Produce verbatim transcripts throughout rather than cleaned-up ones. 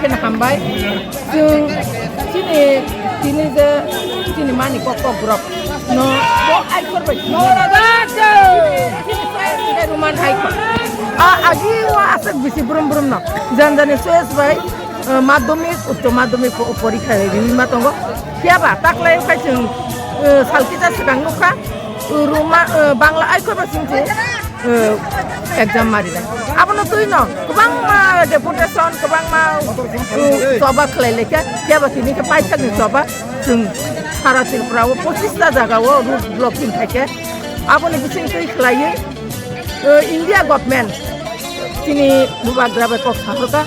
Khe hambai. Chwng chini, tini je chini mani kok kok borok no bo aikhor bai chini roman aikhor. A agi o aswk bisi brum brum no. Jan jani choice bai, eh, madhyamik, uccho madhyamik po-, porikha riwi ma tongo. Phiya ba taklai khai chwng, eh, sal kisa swkang nukha. Ruma, eh, Bangla aikhor bai chwng chwng, eh, exam marinai. Abono twi no kwbangma deputation, kwbangma, eh, choba khlai laikha. Phiya ba tini khe paithakni choba chwng sara Tripura o pochista jaga o road blocking khaikhe. Aboni bising twi khlaiwi, eh, India government chini bubagra bai kok sahorkha,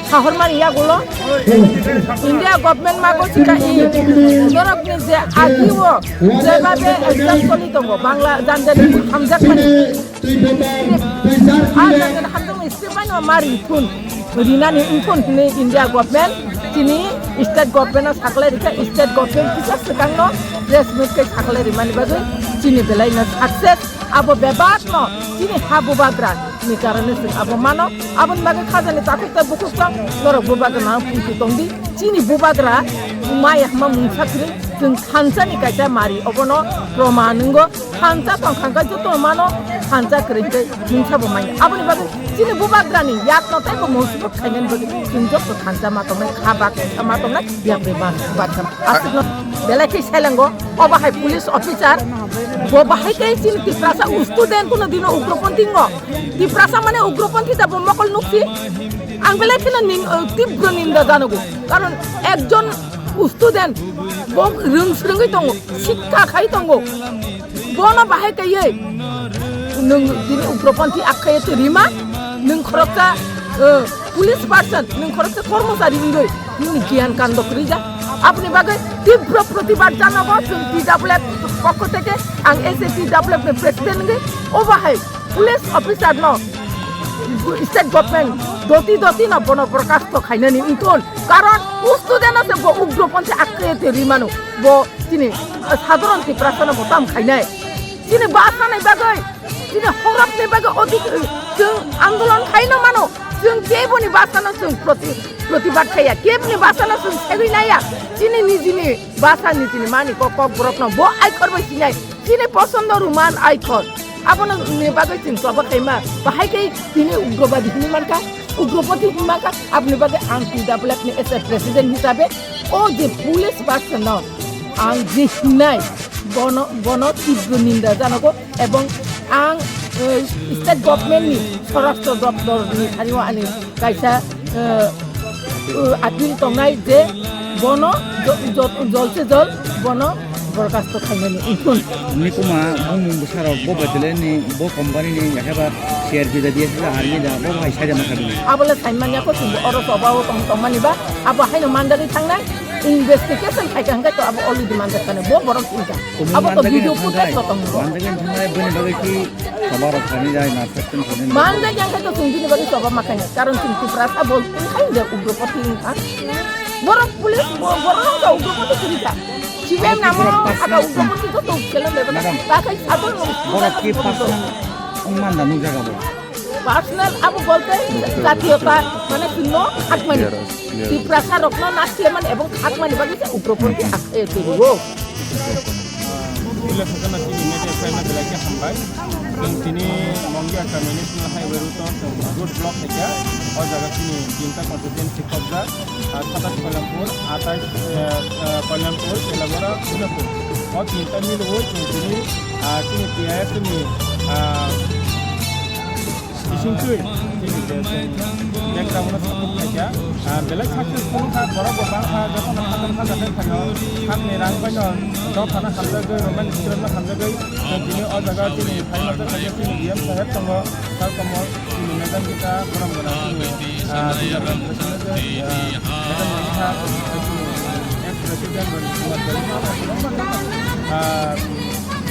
sahormani yagulo India government mago chika i norokni je agi o jebabe exam choli tongo Bangla janjani hamjakmani. A janjani hamjakmani state bai no mari phun rinani phun hwnwi India government chini state government no saklai rikha, state government kisa swkang no press meet khe saklai rimani bagwi chini belai no success. Abo bebak no chini ha bubagra ni karone chwng abo mano. Aboni bagwi khajani takhuk tei bukhuk tong norok bubagra no pungsi tongdi. Chini bubagra maya hwnma mungsa kwrwi chwng thansa ni kaisa mari obono proman wngo. Thansa tong kha khe joto mano thansa kwrwi hwnkhe mungsa bo manya. Aboni bagwi chini bubagra ni yak no tei bo mungsa bo khainani bagwi chwng joto thansa ma tongnai, kha bak thansa ma tongnai, yak bai bak bak thansa. Aswkno belai khe selengo, o bahai police officer, bo bahai khe chini Tiprasa student kuno dino ugroponthi ngo. Tiprasa mane ugroponthi da bo mokol nukchi. Ang belai kheno nin-, uh, tibro ninda janogo. Karon ekjon student bo rwng swrwngwi tongo, sikha khai tongo. Bono bahai kaiye nwng dini ugroponthi akhaiye twi rima, nwng khoroksa, uh, police person, nwng khoroksa kormochari wngwi nwng giyan kando kwrwi ja. Aboni bagwi tibro protibad janogo chwng T W F pokho theke ang S A T W F ni president wngwi obo hai police officer no state government doti doti no bono borkasto khainani wngthun, karon u student no se bo ugroponthi akhaiye twi rimano bo chini, uh, sadharon Tiprasa no bo tam khainai. Chini basa ni bagwi, chini horok ni bagwi odik, chwng andolon khaino mano, chwng keboni basa no chwng proti-, protibad khaiya, keboni basa no chwng segwi naiya, chini nijini basa nijini mani kok kok borok no bo aikhor bai sinai, chini posondo roman aikhor, abono ni bagwi chwng choba khaima, bahai khe tini ugrobadi hinwi mankha, ugrobadi hinwi mankha, aboni bagwi ang T W F ni as a president hisabe o je police basa no ang je hinai bono, bono tibro ninda janogo. Ebong ang, eh, state government ni swarashtra doptor ni thani o ani kaisa, eh, eh, appeal tongnai je bono jo-, jo-, jol se jol bono borkasto khainani wngthun. Nikuma bumung bwsarok bo bedele ni bo company ni yakhe ba share pida diye sila army da bo hai sai da makha bini. Abole sai manya ko chwng oro choba o tong tong mani ba abo haino mandari thangnai. Investigation khai kha hwnkhe to abo already manjak kha, bo borok thwngkha. Abo to video footage bo tongo. Manjak kha hwnkhe bini bagwi ki choba rok thani jai na section thani. Manjak yang khe to chwng bini bagwi choba ma khainai. Karon chwng Tiprasa bo wngkha hwnkhe ugropothi wngkha. Borok police bo-, borok rok to ugropothi kwrwi kha. C P M namo abo ugropothi joto khela leba. Madam. Ta khai sadol no. Borok ki personal wngman da nukjago bo. Personal abo bolte jatiyota mane chwngno khakmani. Tiprasa rokno naslemani ebong khakmani bagwi se ugroponthi akhaiye twibo. Pila sakana chini media friend na belai khe hambai. Chwng tini Mongia kami national highway route o chwng road block khaikha. O jaga chini tinta constituency kobja, ah, satais Kalyampur, atais, eh, eh, Kalyampur, Telabora, Sunapur. O tinta milwi chwng tini, ah, chini T I F ni, ah, Bisingtwi, chini je chwng background no support khaikha, ah, belai successful wngkha, borok bo bangkha, jotono khatung kha jathai phaio, hakni rang baino dophano hamjagwi, romani script no hamjagwi, chwng tini o jaga chini phaima jaga chini D M saheb tongo, sir Komol, chini Madam Gita, borom gwnang chini, ah, chini, ah, Madam Gita, chini ex president, ah,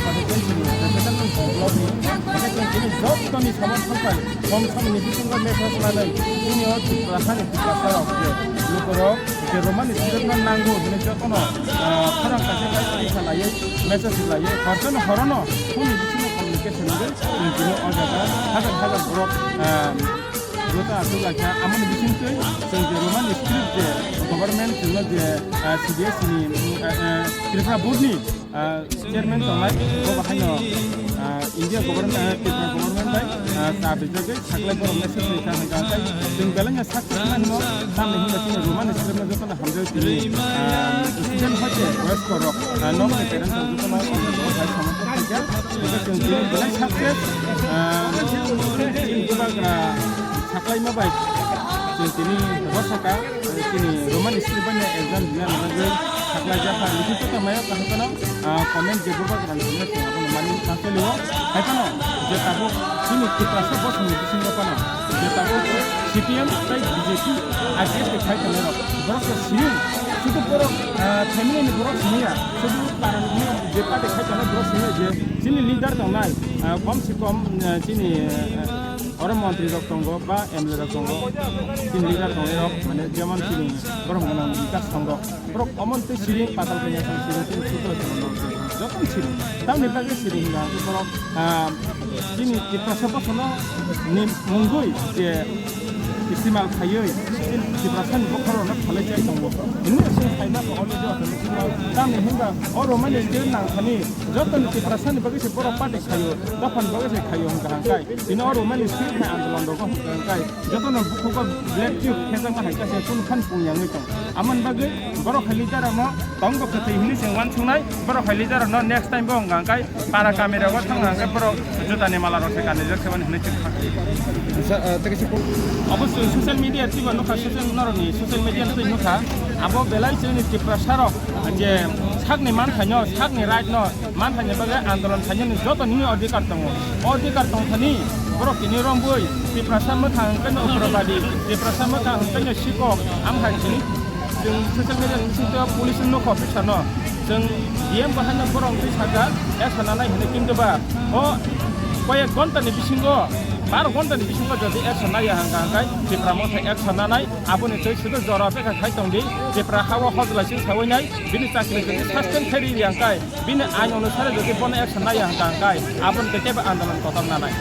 President ni, President ni block ni, hingke chwng tini jottoni somorthon pai, Komsomoni bisingo message manwi, chini o Tripura hani Tiprasa rok je lukurok je romani script no nango hwnwi jotono, ah, khorang kaisa kaisa khlaiwi message khlaiwi, horchano horono phone ni bisingo communication wngwi chwng tini o jaga hajar hajar borok, ah, Joto achuk laikha, amoni bisingtwi chwng je Roman script je government chwngno je, ah, C B S E ni, ah, ah, Tripura board ni, ah, chairman tongnai, bo bahaino, ah, India government, ah, Tripura government bai, ah, ta bijagwi saklai borok message rikha hwnkha hwnkhe chwng belai no success wngmano, tamni hwnba chini Roman script no jotono hamjagwi tini, ah, student hoite boyoskorok, ah, nokni parents rok jotono samajak khaikha, hwnkhe chwng tini belai success, ah, chini bubagra saklaima bai chwng tini rosa kha, chini Roman script bai no exam rina bagwi saklaijak kha, nisi joto mayo kaham phano, ah, comment je bubagra rang sini chwng abono mani ma soli o, hai phano je tabuk chini Tiprasa bosongni bisingo phano je tabuk C P M tei B J P, I P F ni khai tongnai rok, borok khe siyung, sudu borok, ah, family ni borok siniya, sudu para ni je party khai tongnai borok siniya je chini leader tongnai, ah, kom se kom, ah, chini, ah, oro montri rok tongo ba M L A rok tongo, chini leader tongnai rok, mane jemon chini borom gwnang Bikas tongo, borok omon tei siring patal kanya sang siring tei sutra jono joto siring. Tamni bagwi siring hwnba borok, ah, chini Tiprasa bosono ni mungwi je istimal khaiwi chini Tiprasa ni bokhorok no phalai chai tongo. Hwnwi chwng khaina ko olo jo tamni hwnba o Romani je nang thani joto ni Tiprasa ni bagwi se borok party khaio, dophani bagwi se khaio hwnka hwnkhe. Bini o Romani script hai andolon rogo hwnka hwnkhe jotono bukhugo black tube khejakma hai khe se kunu phan pungyangwi tong. Amoni bagwi borok hai leader rokno tongbo kwthwi hwnwi se uansuknai, borok hai leader rokno next time bo hwnka hwnkhe para kami rogo thangna hwnkhe borok jutani mala rok se kanijak se mani hwnwi chwng kha. Sa-, ah, tei kaisa po- Obo social media twibo nukha, social norokni social media twi nukha. Abo belai chini Tiprasa rok je sakni manthaino, sakni right no, manthani bagwi andolon khainani joto nini odhikar tongo. O odhikar tongthani borok tini rombwi Tiprasa mwkhang hwnkhe no ugrabadi, Tiprasa mwkhang hwnkhe no sikok, amhai tini chwng social media ni bisingtwi police nokha officer no chwng D M bahaino borok twi sakha action nanai hinwi, kintu ba o koyek ghonta ni bisingo, baro ghonta ni bisingo jodi action naiya hwnkha hwnkhe Tipra motha action nanai, aboni twi sudu jora beka khai tongdi, Tipra hao hojlai sing sawi nai, bini chakri jodi suspend khai ri hwnkhe, bini ain onusare jodi bono action naiya hwnkha hwnkhe, aboni twi teibo andolon kotor nanai.